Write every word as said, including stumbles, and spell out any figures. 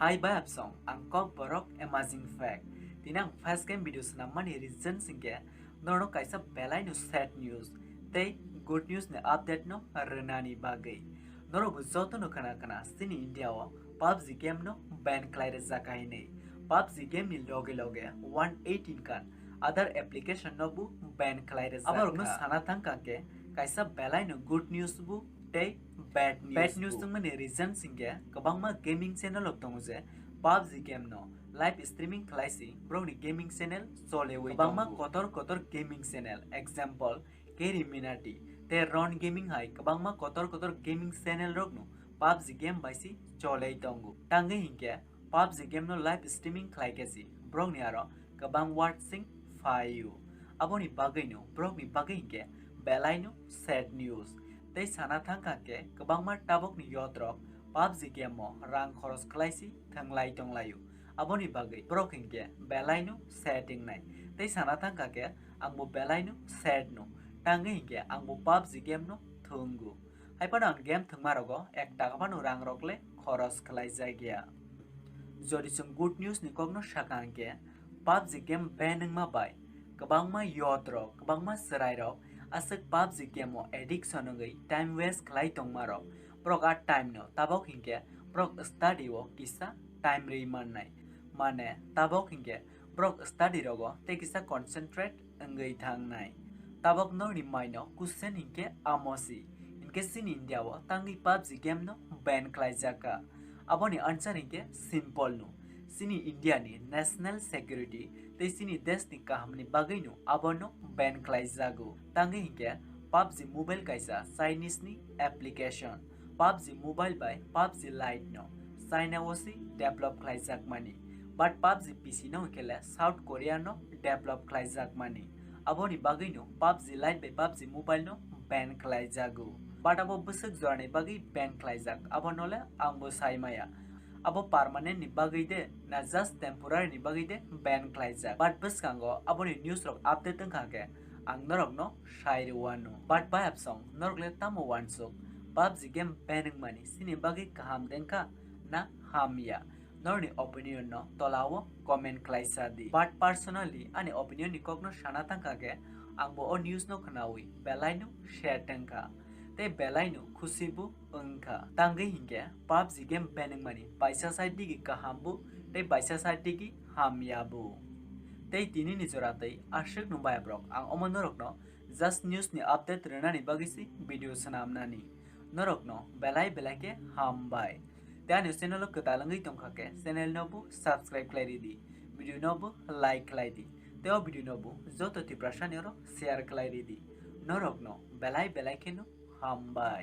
Hai bai apsong, ang kok borok amazing fact. Tini ang first game video swnammani reason singkhe norok kaisa belai no sad news tei good news ni update no rwnani bagwi. Norok bo joto no khna khna chini India o PUBG game no ban khlai rwjak hai hinwi. PUBG game ni loge loge one eighteen khan other application no bo ban khlai rwjak. Aborok no sana thang kha khe kaisa belai no good news bo tei bad news. Bad news tongmani reason singkhe kwbangma gaming channel rok tongo je PUBG game no live streaming khlai si borokni gaming channel chole wi kwbangma tongo. Kotor kotor gaming channel, example Keri Minati tei Ron Gaming hai kwbangma kotor kotor gaming channel rok no PUBG game bai si cholei tongo. Tangwi hinkhe PUBG game no live streaming khlai khe si borokni aro kwbang watching phaio. Aboni bagwino borokni bagwi hinkhe belaino sad news. Tei sana thang kha khe kwbangma tabokni yotrok PUBG game o rang khoros khlai si thwnglai tonglaio. Aboni bagwi borok hinkhe belaino sad wngnai. Tei sana thang kha khe angbo belaino sad no. Tangwi hinkhe angbo PUBG game no thwngo. Hai phano ang game thwngma rogo ek taka phano rang rok le khoros khlai jak ya. Jodi chwng good news ni kok no sakha hinkhe PUBG game ban wngma bai kwbangma youth rok, kwbangma chwrai rok aswk PUBG game o addiction wngwi time waste khlai tongma rok. Borok a time no tabok hinkhe borok study o kisa time rwi mannai. Mane tabok hinkhe borok study rogo tei kisa concentrate wngwi thangnai. Tabok norokni maino question hinkhe amo si, hinkhe chini India o tangwi PUBG game no ban khlai jak kha. Aboni answer hinkhe simple no, chini India ni national security tei chini desh ni kaham ni bagwi no abono ban khlai jago. Tangwi hinkhe PUBG Mobile kaisa Chinese ni application. PUBG Mobile bai PUBG Lite no China o si develop khlai jak mani. But PUBG P C no hinkhe le South Korea no develop khlai jak mani. Aboni bagwi no PUBG Lite bai PUBG Mobile no ban khlai jago. But abo bwswk jora ni bagwi ban khlai jak, abo no le ang bo sai maya. Abo permanent ni bagwi de na just temporary ni bagwi de ban khlai jak. But bwskango aboni news rok update wngkha khe ang norok no sai rwano. But bai apsong norok le tamo wansuk PUBG game ban wngmani chini bagwi kaham de wngkha na hamya? Norokni opinion no tola o comment khlai sa di. But personally ani opinion ni kok no sana thang kha khe ang bo o news no khnawi belai no sad wngkha tei belai no khusi bo wngkha. Tangwi hinkhe PUBG game ban wngmani baisa side digi kaham bo tei baisa side digi hamya bo. Tei tini ni jora tei aswk no bai borok ang omo norok no just news ni update rwnani bagwi si video swnamnani. Norok no belai belai khe hambai. Tei ani channel o kwtal wngwi tongkha khe channel no bo subscribe khlai ridi, video no bo like khlai di. Tei o video no bo joto Tiprasa ni oro share khlai ridi. Norok no belai belai khe no hambai.